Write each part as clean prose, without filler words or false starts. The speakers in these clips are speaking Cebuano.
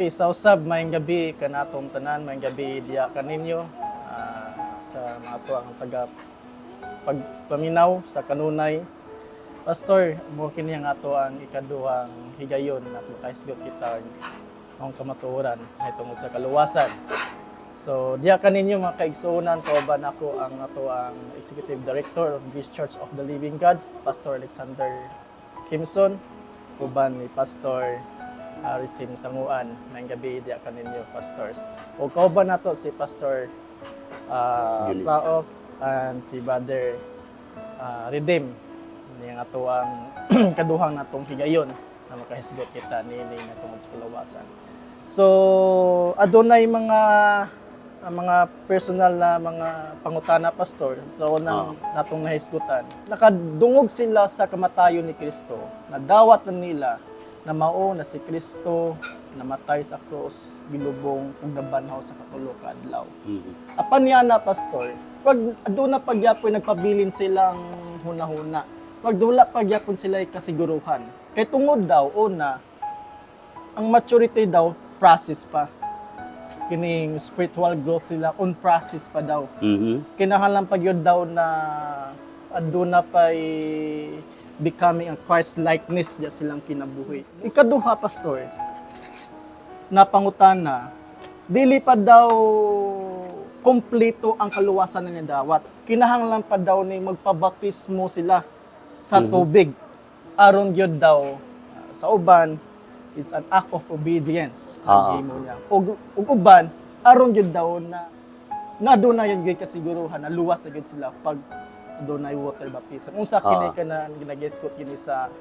Okay, sa usab, maayong gabi kanatong tanan, maayong gabi diya kaninyo sa mga tuang taga pagpaminaw sa kanunay. Pastor, mo kini ang ato ang ikaduhang higayon na makahisgot kita ang kamatuoran ay tungod sa kaluwasan. So, diya kaninyo, mga kaigsuonan, kauban ako ang ato ang Executive Director of Grace Church of the Living God, Pastor Alexander Kimson, uban ni Pastor Arisim Sanguan. Maayong gabi diya kaninyo, pastors. O kauban nato si Pastor Junis. Praok and si Brother Redeem. Niya nga ato ang kaduhang natong higayon na makahisgot kita niini nga tungod sa kaluwasan. So, adunay mga personal na mga pangutana, Pastor, so nang natong nahisgutan. Nakadungog sila sa kamatayon ni Kristo, nadawat na nila na mao na si Kristo namatay sa krus, gilubong ug nabanhaw sa katulo ka adlaw. Apan niya na, Pastor, pag aduna pagyapoy nagpabilin silang hunahuna. Pag dula pagyapon sila kasiguruhan. Kay tungod daw, una, ang maturity daw process pa. Kining spiritual growth nila on process pa daw. Kinahanglan pa gyud daw na aduna pay becoming a Christ likeness diya silang kinabuhi. Ikaduha, Pastor, na pangutana, dili pa daw kompleto ang kaluwasan na dawat. Kinahanglan pa daw ni magpabaptismo sila sa tubig. Aron gyud daw sa uban it's an act of obedience ang himo niya. Ug uban aron gyud daw na na doon na yun gyud kasiguruhan na luwas na gyud sila pag doon ay water baptism. Unsa kini ka na ginagisgot kini sa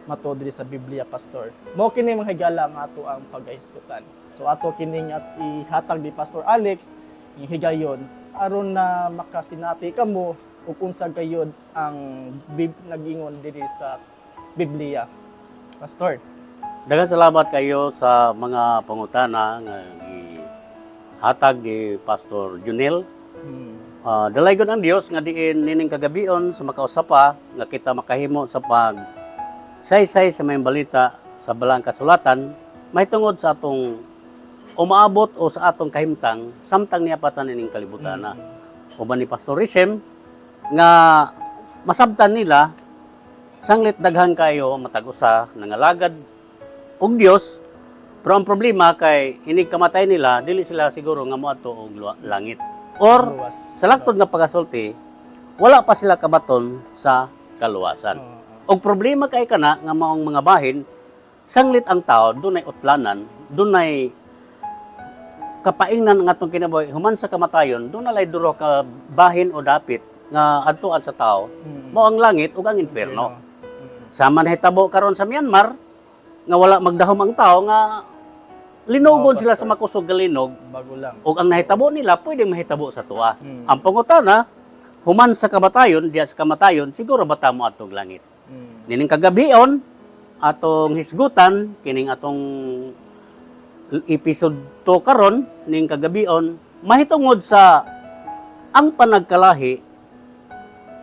matuod diri sa Biblia, Pastor? Mao kini, mga higala, ang ato ang pagahisgutan. So ato kining at ihatag ni Pastor Alex yung higayon aron na makasinati kamo ug unsa gayud ang nagingon diri sa Biblia. Pastor. Daghang salamat kayo sa mga pangutana nga gihatag ni Pastor Junel. Dalaygon ang Dios nga diin nining kagabion sa makausap pa nga kita makahimo sa pag saysay sa maayong balita sa balaang kasulatan mahitungod sa atong umaabot o sa atong kahimtang samtang niya pa nining kalibutan na. Uban ni Pastor Risem nga masabtan nila sanglit daghan kayo matag usa nangalagad og Dios, pero ang problema kay inig kamatay nila, dili sila siguro nga moadto og langit or Luwas. sa langtod nga pagasulti, wala pa sila kabaton sa kaluwasan. Og problema kay kana nga maong mga bahin, sanglit ang tao dunay utlanan, dunay kapaingnan nga atong kinabuhi human sa kamatayon, dunay duha ka bahin o dapit nga adtuan sa tao, mao ang langit ug ang inferno. Sama nahitabo karon sa Myanmar nga wala magdahom ang tao nga linugon sila sa makusog nga linog Bago lang. ug ang nahitabo nila pwede mahitabo sa tuwa. Ang pangutana, human sa kamatayon, diya sa kamatayon, siguro ba ta mo atong langit? Nining kagabion, atong hisgutan, kining atong episode 2 karon ning kagabion, mahitungod sa ang panagkalahi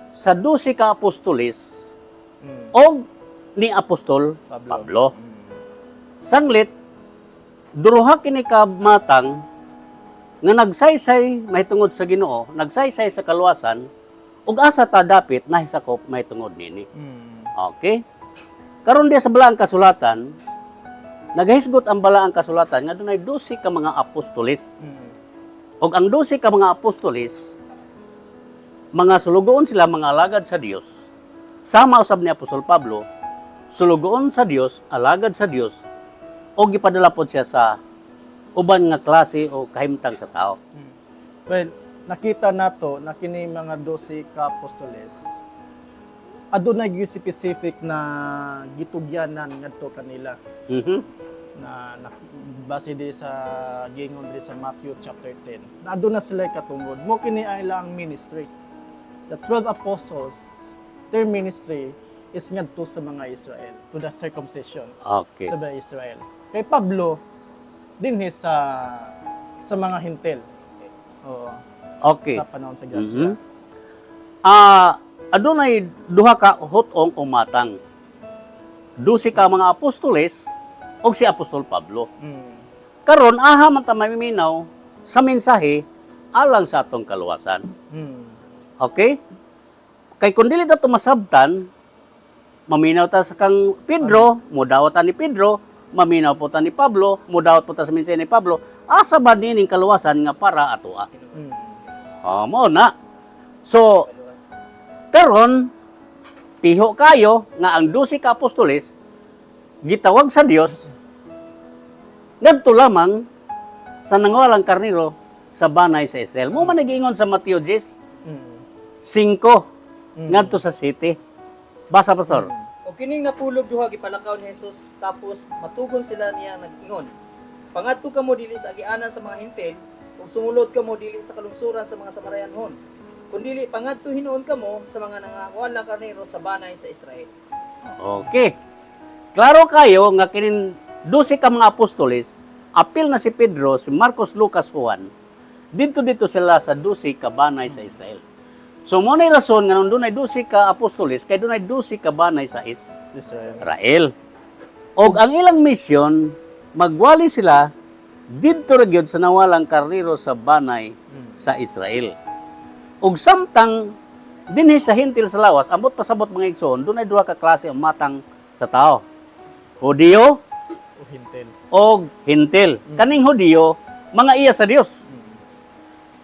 sa 12 ka apostoles og ni Apostol Pablo. Pablo. Sanglit duruha kini ka matang nga nagsaysay mahitungod sa Ginoo, nagsaysay sa kaluwasan, ug asa ta dapit nahisakop mahitungod nini? Okay? Karon diya sa balaang kasulatan, nagahisgot ang balaang kasulatan nga dunay 12 ka mga apostoles. Ug ang 12 ka mga apostoles, mga sulugoon sila, mga alagad sa Dios. Sama usab ni Apostol Pablo, sulugoon sa Dios, alagad sa Dios, o gipadala pod siya sa uban nga klase o kahimtang sa tao. Well, nakita nato na kini mga 12 ka apostoles adunay gyud specific na gitugyanan ngadto kanila na base di sa gingon diri sa Matthew chapter 10 na aduna sila katungod mo kini ay ilang ministry. The 12 apostles, their ministry is ngadto sa mga Israel, to the circumcision, to the Israel. Kay Pablo, dinhi sa mga Hentil. Oo. Sa panahon sa Gracia. Adunay duha ka hutong o matang. 12 ka mga apostoles og si Apostol Pablo. Karon aha man ta mamiminaw sa mensahe alang sa atong kaluwasan. Okay? Kay kung dili nato masabtan, maminaw ta sa kang Pedro, mudawat ta ni Pedro, maminaw po ta ni Pablo, mudawat po ta sa mensahe ni Pablo, asa ba nining kaluwasan nga para atoa? Oh, mao na. So, karon piho kayo nga ang 12 ka apostoles gitawag sa Dios ngadto lamang sa nangawalang karnero sa banay sa Israel. Mao man nagiingon sa Mateo 10, 5 ngadto sa city. Basa, Pastor. O kining napulog duha gipalakaw ni Jesus, tapos matugon sila niya nag-ingon: "Pangadto kamo dili sa agianan sa mga Hintil ug sumulod kamo dili sa kalungsuran sa mga Samarianhon. Kundili pangadto hinuon kamo sa mga nangawalang karnero sa banay sa Israel." Okay. Klaro kayo nga kinin 12 ka mga apostoles, apil na si Pedro, si Marcos, Lucas, Juan. Didto dito sila sa 12 ka banay sa Israel. So mao nay rason nga nung dunay 12 ka apostoles kay dunay 12 ka banay sa Israel. Israel. Og ang ilang misyon, magwali sila didto ra gyud sa nawalang karnero sa banay sa Israel. Og samtang dinhi sa Hintil sa lawas, ambot pasabot, mga igsoon, dunay duha ka klase ang matang sa tao. Hudiyo O Hintil. og Hintil. Kaning Hudiyo, mga iya sa Dios.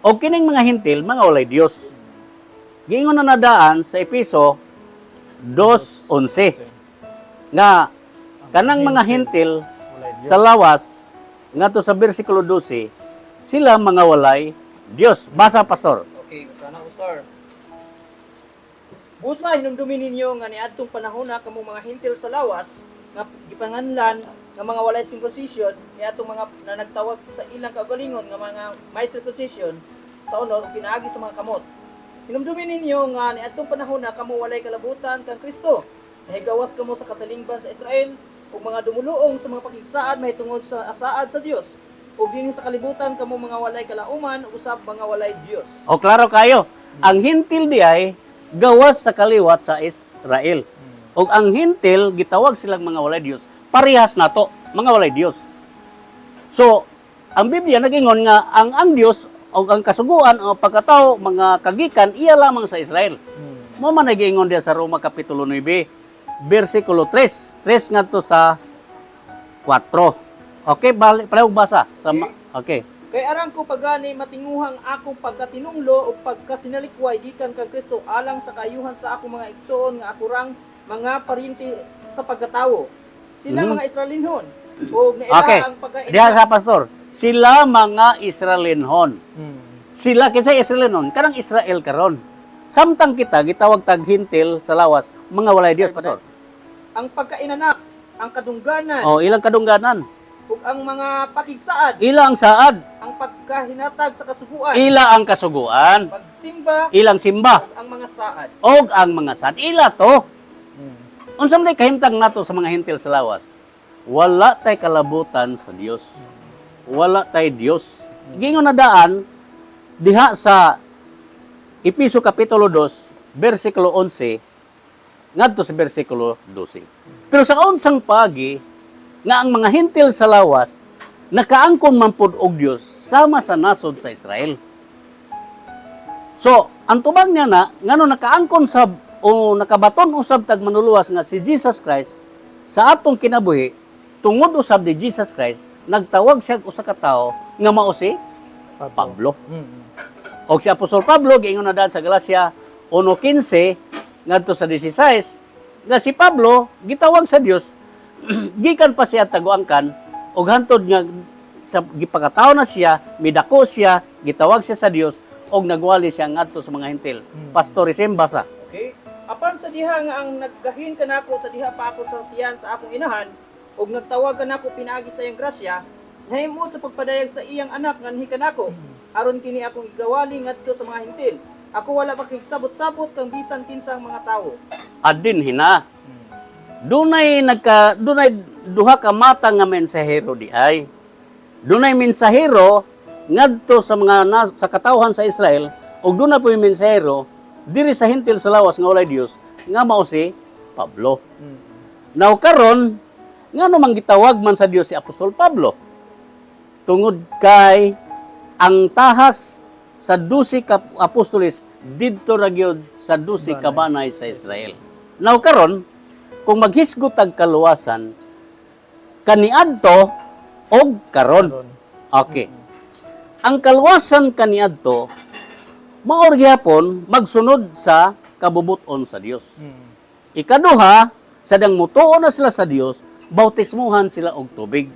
Og kining mga Hintil, mga walay Dios. Giingon na nadaan sa Epeso 2:11 nga kanang mga Hintil Walay Dios. sa lawas, ngadto sa bersikulo 12, sila mga walay Dios. Basa, Pastor. Okay, sana usar. "Busa hinumdumin ninyo nga niadtong panahona kamo mga Hintil sa lawas nga gipanganlan nga mga walay circumcision niadtong mga na nagtawag sa ilang kaugalingon nga mga may circumcision sa honor ug pinaagi sa mga kamot. Hinumdumin ninyo nga niadtong panahona kamo walay kalabutan kang Kristo. Nahigawas kamo sa katalingban sa Israel ug mga dumuluong sa mga pakigsaad mahitungod sa asaad sa Dios. Ug dinhi sa kalibutan kamo mga walay kalauman ug usab mga walay Dios." O klaro kayo, ang Hintil di ay gawas sa kaliwat sa Israel. O ang Hintil gitawag silang mga walay Dios. Parehas nato, mga walay Dios. So, ang Biblia nagingon nga ang Dios o ang kasuguan o pagkatao mga kagikan iya lamang sa Israel. Mao man nagiingon diya sa Roma kapitulo 9 bersikulo 3, 3 ngadto sa 4. Okay, bali palihog basa sa okay. "Kay aran ko pagani matinguhang akong pagkatinunglo o pagkasinalikway gikan kang Kristo alang sa kaayuhan sa akong mga igsoon nga ako rang mga paryente sa pagkatawo. Sila mga Israelinhon ug naila ang pagkaila." Diha sa, Pastor. Sila mga Israelinhon. Sila kinsa Israelinhon? Kanang Israel karon. Samtang kita gitawag tag Hintil sa lawas, mga walay Dios, Pastor. "Ang pagkainanak, ang kadungganan Oh, ilang kadungganan, ug ang mga pakigsaad, ila ang saad, ang pagkahinatag sa kasuguan, ila ang kasuguan, pagsimba ilang simba, ug ang mga saad." Og ang mga saad. Ila to. Unsa man kahimtang nato sa mga Hintil sa lawas? Wala tay kalabutan sa Dios. Wala tay Dios. Gingon na daan diha sa Efeso kapitulo 2 bersikulo 11 ngadto sa bersikulo 12. Pero sa unsang pagi nga ang mga Hintil sa lawas nakaangkon man pud og Dios sama sa nasod sa Israel? So, ang tubag niya na, ngano nakaangkon sab o nakabaton usab tag manuluwas nga si Jesus Christ sa atong kinabuhi, tungod usab ni Jesus Christ, nagtawag siya og usa ka tawo nga mao si Pablo. Og si Apostol Pablo giingon na daan sa Galacia 1:15 ngadto sa 16 nga si Pablo gitawag sa Dios gikan pa siya taguangkan og hantod nga sa gipakatawo na siya, midako siya, gitawag siya sa Dios og nagwali siya ngadto sa mga Hintil. Pastor Isim, basa. Okay? "Apan sa diha nga ang naggahin kanako sa diha pa ako sa tiyan sa akong inahan ug nagtawag kanako pinaagi sa iyang grasya, nahimot sa pagpadayag sa iyang anak nganhi kanako aron kini akong igawali ngadto sa mga Hintil. Ako wala pakigsabot-sabot kang bisan kinsang mga tawo." Adin hina. Dunay duha ka mata nga mensahero di ay. Dunay mensahero ngadto sa mga sa katawhan sa Israel ug dunay po'y mensahero diri sa Hintil sa lawas nga walay Dios nga mao si Pablo. Now karon, ngano man gitawag man sa Dios si Apostol Pablo? Tungod kay ang tahas sa 12 ka apostoles didto ra gyud sa 12 ka banay sa Israel. Now karon, kung maghisgot ang kaluwasan kaniadto og karon. Karon. Okay. Ang kaluwasan kaniadto mao gihapon magsunod sa kabubuton sa Dios. Ikaduha, sa dang mutuo na sila sa Dios, bautismuhan sila og tubig.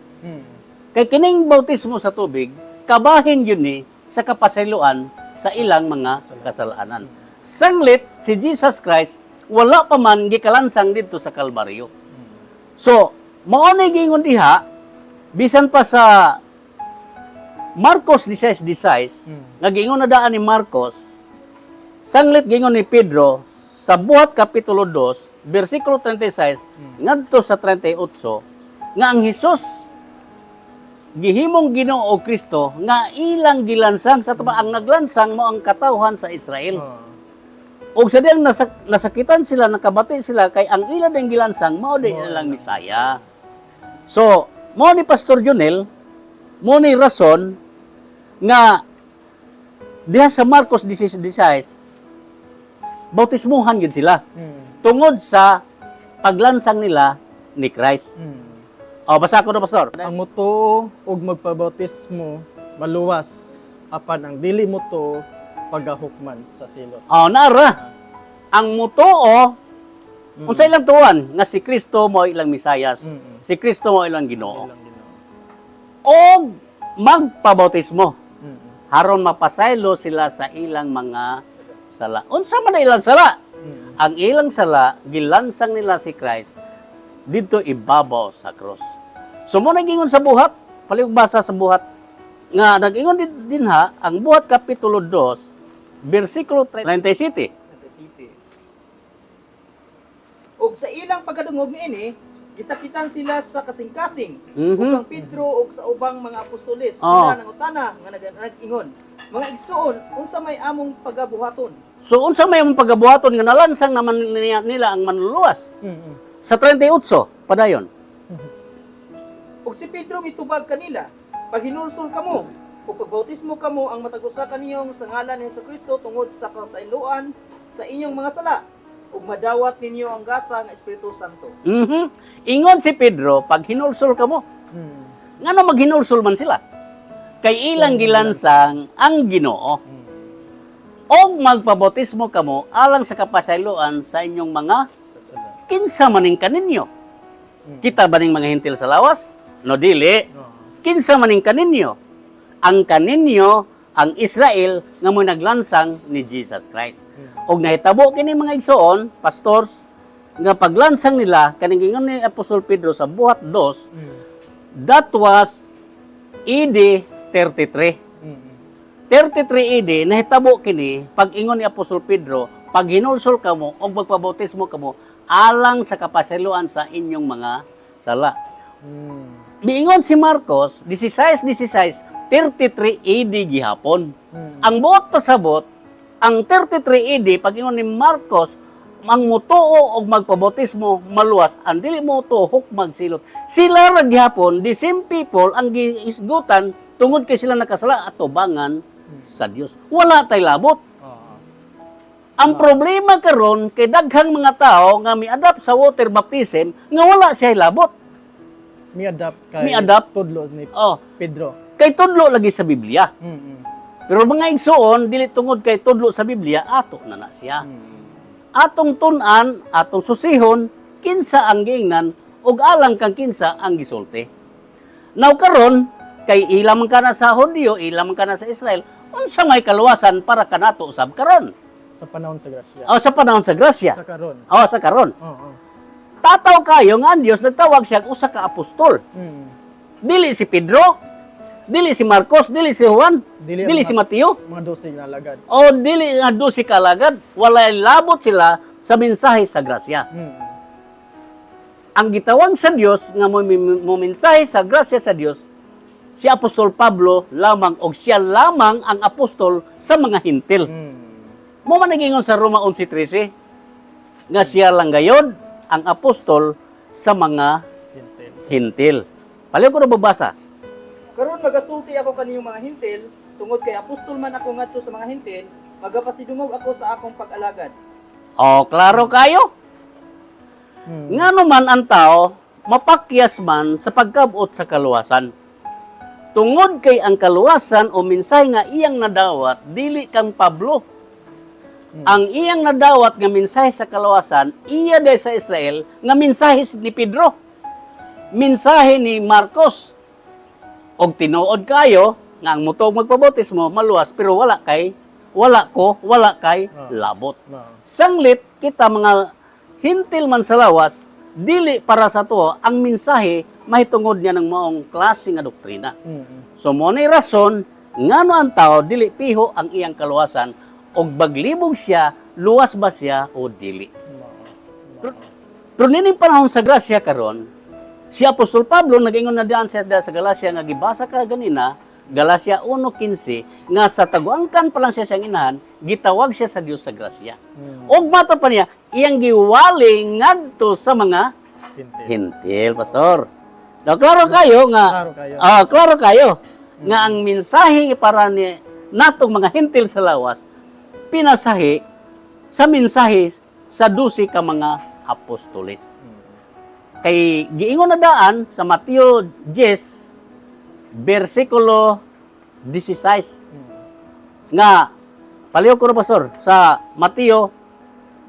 Kay kining bautismo sa tubig, kabahin yun ni sa kapasayloan sa ilang mga kasalanan. Sanglit, si Jesus Christ, wala pa man gikalansang didto sa Kalbaryo. So, mao na giingon diha, bisan pa sa Marcos 16:16, nga giingon na daan ni Marcos, sanglit giingon ni Pedro sa Buhat Kapitulo 2, versikulo 36 ngadto sa 38, nga ang Hesus gihimong Ginoo o Kristo nga ilang gilansang sa tuba ang naglansang mo ang katawhan sa Israel. Og sa diyang nasakitan sila, nakabati sila kay ang ila ding gilansang mao di ilang Misaya. So, mao ni Pastor Junel, mao ni rason nga diha sa Marcos 16:16 bautismuhan yun sila tungod sa paglansang nila ni Christ. O, basa ko na, Pastor. Ang mutuo ug magpabautismo maluwas, apan ang dili mutuo pagahukman sa silot. O, naara. Ang mutuo, unsa ilang tuan nga si Kristo mo ilang Misayas, si Kristo mo ilang Ginoo. Ilang Ginoo. Og magpabautismo haron mapasaylo sila sa ilang mga sala. Unsa man ang ilang sala? Ang ilang sala, gilansang nila si Christ didto ibabaw sa cross. So mo nagingon sa Buhat, palihog basa sa Buhat nga nag-ingon dinha ang Buhat kapitulo 2 bersikulo 37. City. Og sa ilang pagkadungog niini, gisakitan sila sa kasing-kasing. Ug kang Pedro ug sa ubang mga apostoles sila nangutana nga nag-ingon, "Mga igsoon, unsa may among pagabuhaton?" So unsa may among pagabuhaton nga nalansang naman nila ang manluluwas? Sa 38 padayon. Ug si Pedro mitubag kanila, "Paghinulsol kamo ug pagbautismo kamo ang matag usa kaniyong sa ngalan ni Kristo tungod sa kasayloan sa inyong mga sala, ug madawat ninyo ang gasa nga Espiritu Santo." Ingon si Pedro, pag hinulsol kamo. Ngano maghinulsol man sila? Kay ilang gilansang ang Ginoo. Og magpabautismo kamo alang sa kapasayloan sa inyong mga kinsa maning kaninyo. Kita ba ning mga hintil sa lawas? No, dili. Kinsa maning kaninyo? Ang kaninyo ang Israel nga mo naglansang ni Jesus Christ. Og nahitabo kini, mga igsoon, pastors, nga paglansang nila kaning ingon ni Apostol Pedro sa Buhat 2, that was AD 33. 33 AD nahitabo kini pag-ingon ni Apostol Pedro, pag hinulsol kamo og magpabautismo kamo alang sa kapasayloan sa inyong mga sala. Miingon si Marcos 16:16, 33 AD gihapon. Ang buot pasabot, ang 33 AD pag ingon ni Marcos, ang mutuo og magpabautismo maluwas, ang dili mo hukmag silot. Sila ra gihapon, the same people ang giisgutan tungod kay sila nakasala atubangan sa Dios. Wala tay labot. Ang problema karon kay daghang mga tao nga mi-adapt sa water baptism nga wala siya labot. Mi-adapt kay Mi-adapt. tudlo ni Pedro. Kay tudlo lagi sa Biblia. Pero mga igsoon, dili tungod kay tudlo sa Biblia, ato na na siya. Atong tun-an, atong susihon, kinsa ang giingnan ug alang kang kinsa ang gisulti. Now karon, kay ila man kana sa Hudiyo, ila man kana sa Israel, unsa may kaluwasan para kanato usab karon? Sa panahon sa grasya. O sa panahon sa grasya. Sa karon. O sa karon. Tataw kayo nga ang Dios nagtawag siya og usa ka apostol. Dili si Pedro, dili si Marcos, dili si Juan, Dili dili, ang si Mateo. Mga 12 nga alagad. O dili nga 12 kalagad, walay labot sila sa mensahe sa grasya. Ang gitawag sa Dios nga mo mensahe sa grasya sa Dios, si Apostol Pablo lamang og siya lamang ang apostol sa mga Hintil. Mo man nagingon sa Roma 11:13 nga siya lang gayod ang apostol sa mga Hintil. Hintil. Palihog ko na babasa. Karon magasulti ako kaniyong mga Hintil tungod kay apostol man ako ngadto sa mga Hintil, magapasidungog ako sa akong pag-alagad. O, klaro kayo. Ngano man ang tao, mapakyas man sa pagkabot sa kaluwasan. Tungod kay ang kaluwasan o mensahe nga iyang nadawat, dili kang Pablo. Ang iyang nadawat nga mensahe sa kaluwasan, iya day sa Israel, nga mensahe ni Pedro. Mensahe ni Marcos. Og tinuod kayo nga ang mutuog magpabautismo maluwas, pero wala ko, wala kay labot. Sanglit kita mga Hintil man sa lawas, dili para sa tuo ang mensahe mahitungod niya ng maong klase nga doktrina. So mo ni rason ngano ang tao dili piho ang iyang kaluwasan og baglibog siya, luwas ba siya o dili. Pero nining panahon sa grasya karon, si Apostol Pablo nag-ingon na diyan sa Galacia nga gibasa ka ganina, Galacia 1:15, nga sa taguangkan pa lang siya siyang inahan, gitawag siya sa Dios sa grasya. Og mato pa niya, iyang giwali ngadto sa mga Hintil. Hintil, pastor. Now, klaro kayo nga, Klaro kayo. Ah, klaro kayo nga ang mensahe para ni natong mga Hintil sa lawas pinasahi sa mensahe sa 12 ka mga apostoles. Kay giingon na daan sa Mateo 10 bersikulo 16 nga paliw ko ro, pastor, sa Mateo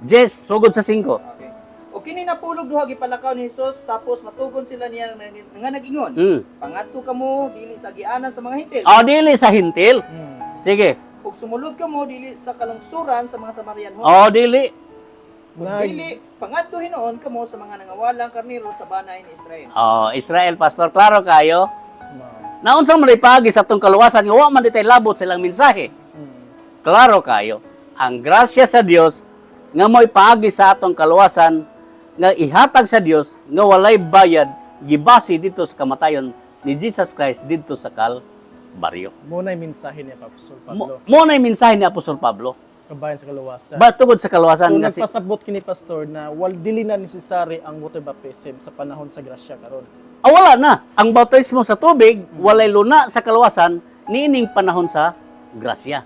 10 sugod sa 5. Okay. O kini napulog duha gipalakaw ni Hesus, tapos matugon sila niya nga nag-ingon. "Pangadto kamo dili sa agianan sa mga Hintil." O dili sa Hintil. Sige. "Ug sumulod kamo dili sa kalungsuran sa mga Samarianhon." O dili. "Kung dili, pangadto hinuon kamo sa mga nangawalang karnero sa banay ni Israel." Oh, Israel, pastor, klaro kayo. Naunsa man ipagi sa atong kaluwasan nga wa man ditay labot sa ilang mensahe. Klaro kayo. Ang grasya sa Dios nga mo'y paagi sa atong kaluwasan nga ihatag sa Dios nga walay bayad, gibase dito sa kamatayon ni Jesus Christ dito sa Kalbaryo. Mo na mensahe ni Apostol Pablo. Mo na'y mensahe ni Apostol Pablo. Kabayan sa kaluwasan. Ba tungod sa kaluwasan So, nga si nagpasabot kini, pastor, na wal dili na necessary ang water baptism sa panahon sa grasya karon. Ah, wala na. Ang bautismo sa tubig, walay luna sa kaluwasan niining panahon sa grasya.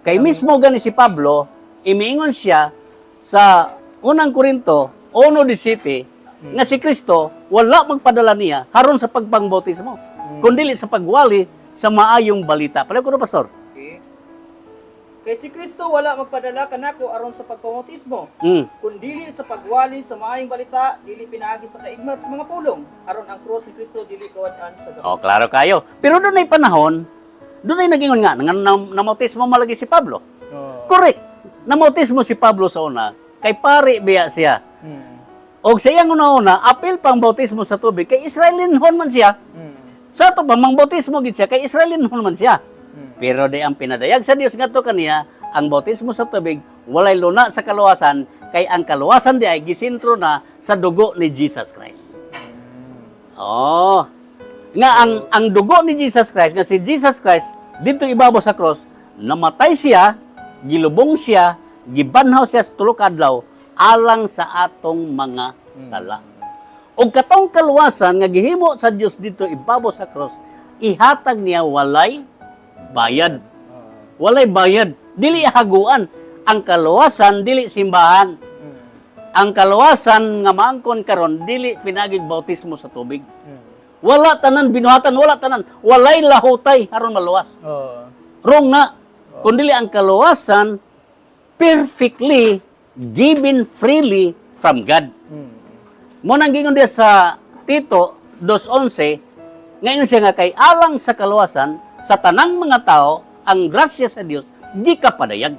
Kay mismo gani si Pablo, imiingon siya sa Unang Korinto 1:17 nga si Kristo wala magpadala niya haron sa pagpangbautismo, kundili sa pagwali sa maayong balita. Palayo ko na, pastor. Okay. "Kay si Kristo wala magpadala kanako aron sa pagpamautismo, kundili sa pagwali sa maayong balita, dili pinaagi sa kaigmat sa mga pulong, aron ang krus ni Kristo dili kawad-an sa gahom." Oh, klaro kayo. Pero doon ay panahon, doon ay nagingon nga, nga namautismo malagi si Pablo. Correct. Namautismo si Pablo sa una, kay pare biya siya. Og sa iyang una-una, apil pang bautismo sa tubig, kay Israelinhon man siya. Sa ato pa, mang bautismo gid siya, kay Israelinhon man siya. Pero di ang pinadayag sa Dios ngadto kaniya, ang bautismo sa tubig, walay luna sa kaluwasan, kay ang kaluwasan di ay gisintro na sa dugo ni Jesus Christ. Oh. Nga ang dugo ni Jesus Christ, nga si Jesus Christ dito ibabaw sa cross, namatay siya, gilubong siya, gibanhaw siya sa tulo ka adlaw alang sa atong mga sala. Og katong kaluwasan nga gihimo sa Dios dito ibabaw sa cross, ihatag niya walay bayad. Walay bayad, dili haguan. Ang kaluwasan dili simbahan. Ang kaluwasan nga maangkon karon dili pinagig bautismo sa tubig. Wala tanan binuhatan, wala tanan, walay lahutay aron maluwas. Wrong na. Kundi ang kaluwasan perfectly given freely from God. Mo nang gingon diya sa Tito 2:11, ngayon siya nga kay alang sa kaluwasan sa tanang mga tao ang grasya sa Dios di ka padayag.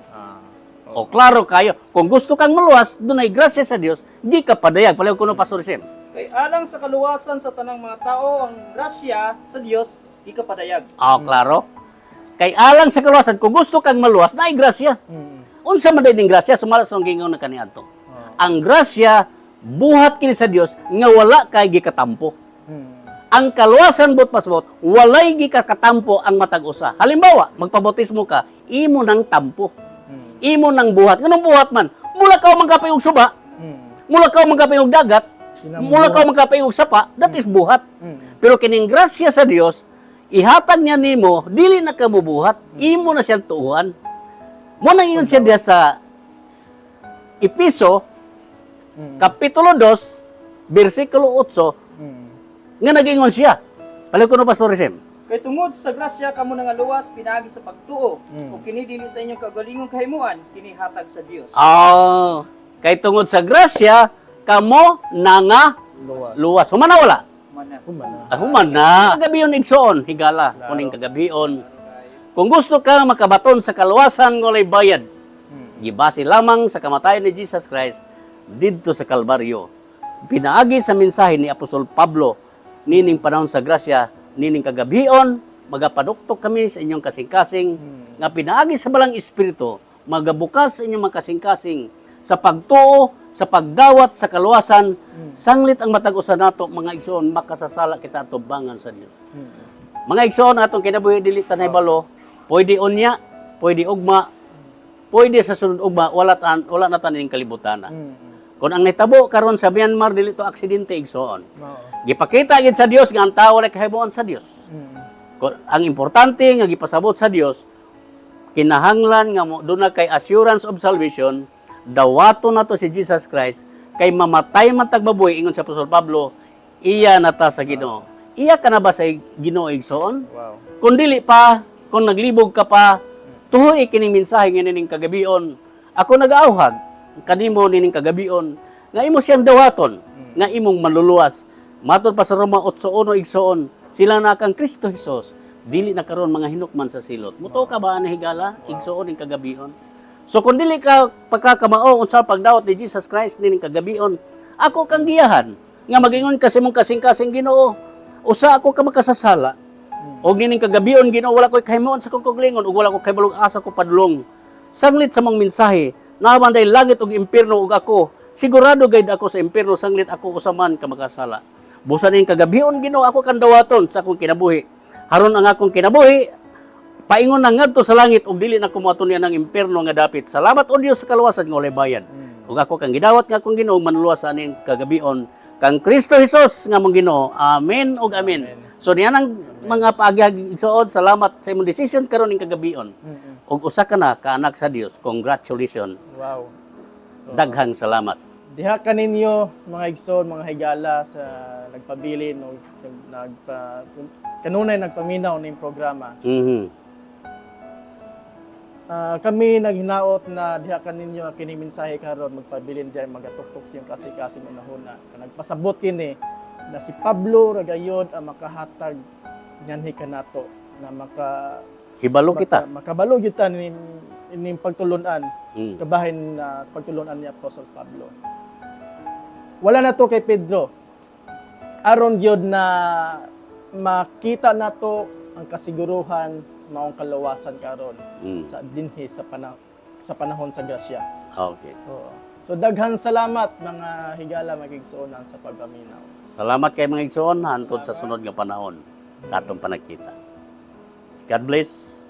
O klaro kayo, kung gusto kang maluwas, dunay grasya sa Dios, di ka padayag. Palayo kuno, Pastor Sim. "Kay alang sa kaluwasan sa tanang mga tao ang grasya sa Dios ikapadayag." O klaro. Kay alang sa kaluwasan, kung gusto kang maluwas, naay grasya. Unsa man ning grasya sumala sa gingon na kaniadto? Ang grasya buhat kini sa Dios nga wala kay gikatampo. Ang kaluwasan bot pasbot, walay gikakatampo ang matag usa. Halimbawa, magpabautismo ka, imo nang tampo. Imo nang buhat. Nganong buhat man? Mula ka man og suba, mula ka man og dagat, mula ka man og sapa, that is buhat. Pero kining grasya sa Dios, Ihatag niya nimo, dili na ka mubuhat, imo na siyang tuuhan. Mo nang ingon siya diha sa Episo kapitulo 2 bersikulo 8 nga nag-ingon siya. Palihog kuno, Pastor Resem. Kay tungod sa grasya kamo nangaluwas pinaagi sa pagtuo, ug kini dili sa inyong kaugalingong kahimuan, kini hatag sa Dios. Ah, kay tungod sa grasya kamo nanga Luwas. luwas. Human na wala? Mana. Human na. Ah, human na. Kagabion, igsoon, higala, kuning kagabion. Kung gusto ka makabaton sa kaluwasan ng walay bayad, gibase lamang sa kamatayan ni Jesus Christ didto sa Kalbaryo. Pinaagi sa mensahe ni Apostol Pablo, nining panahon sa grasya, nining kagabion, magapaduktok kami sa inyong kasing-kasing, nga pinaagi sa balang espiritu, magabukas sa inyong mga kasing-kasing sa pagtuo, sa pagdawat, sa kaluwasan, sanglit ang matag usa nato, mga igsoon, makasasala kita atubangan sa Dios. Mga igsoon, atong kinabuhi dili tanay balo, pwede unya, pwede ugma, pwede sa sunod ugma, wala na taning kalibutan na. Kung ang nitabo karon sa Myanmar dili to aksidente, igsoon. Gipakita gid sa Dios nga ang tao walay kahibuan sa Dios. Kung ang importante nga gipasabot sa Dios, kinahanglan nga mo duna kay assurance of salvation, dawato nato si Jesus Christ kay mamatay man tag mabuhi, ingon sa Apostol Pablo, iya na ta sa Ginoo. Iya ka na ba sa Ginoo, igsoon? Wow. Kung dili pa, kung naglibog ka pa, tuhoy kining mensahe nga nining kagabion. Ako nagaauhag kanimo nining kagabion nga imo siyang dawaton, nga imong manluluwas. Matod pa sa Roma 8:1, igsoon, sila na kang Kristo Jesus, dili na karon mga hinukman sa silot. Mutuo ka ba ana, higala, igsoon, ning kagabion? So kung dili ka pagkakamao unsa pagdawat ni Jesus Christ nining kagabion, ako kang giyahan nga magingon kasi mong kasing-kasing, "Ginoo, usa ako ka makasasala. Og nining kagabion, Ginoo, wala ko'y kahimuon sa akong kaugalingon ug wala ko kahibalog asa ko padulong. Sanglit sa mong mensahe, naa man day langit ug impierno ug ako, sigurado gayud ako sa impierno sanglit ako usa man ka makasala. Busa ning kagabion, Ginoo, ako kang dawaton sa akong kinabuhi. Haron ang akong kinabuhi paingon na ngadto sa langit ug dili na ko moadto niya ng impierno nga dapit. Salamat o Dios sa kaluwasan nga walay bayad. Ug ako kang gidawat nga akong Ginoo manluwas sa aning kagabion kang Kristo Jesus nga mong Ginoo. Amen ug amen." So niya nang mga paagi, igsoon, salamat sa imong decision karon ning kagabion. Ug usa ka na kaanak sa Dios. Congratulations. Wow. Daghang salamat. Diha kaninyo mga igsoon, mga higala sa nagpabilin o nagpa kanunay nagpaminaw ning programa. Ah, kami naghinaot na diha kaninyo ang kini mensahe karon magpabilin diha magatuktok siyang kasing-kasing unahuna. Nagpasabot kini na si Pablo ra gayod ang makahatag nganhi kanato na maka Hibalo kita. Makabalo gyud ta ning ining pagtulunan kabahin na sa pagtulunan ni Apostol Pablo. Wala na to kay Pedro. Aron gyud na makita nato ang kasiguruhan maong kaluwasan karon sa dinhi sa panahon sa grasya. Oo. So daghan salamat, mga higala, magigsuonan, sa pagpaminaw. Salamat kay mga igsoon, hantod sa sunod nga panahon sa atong panagkita. God bless.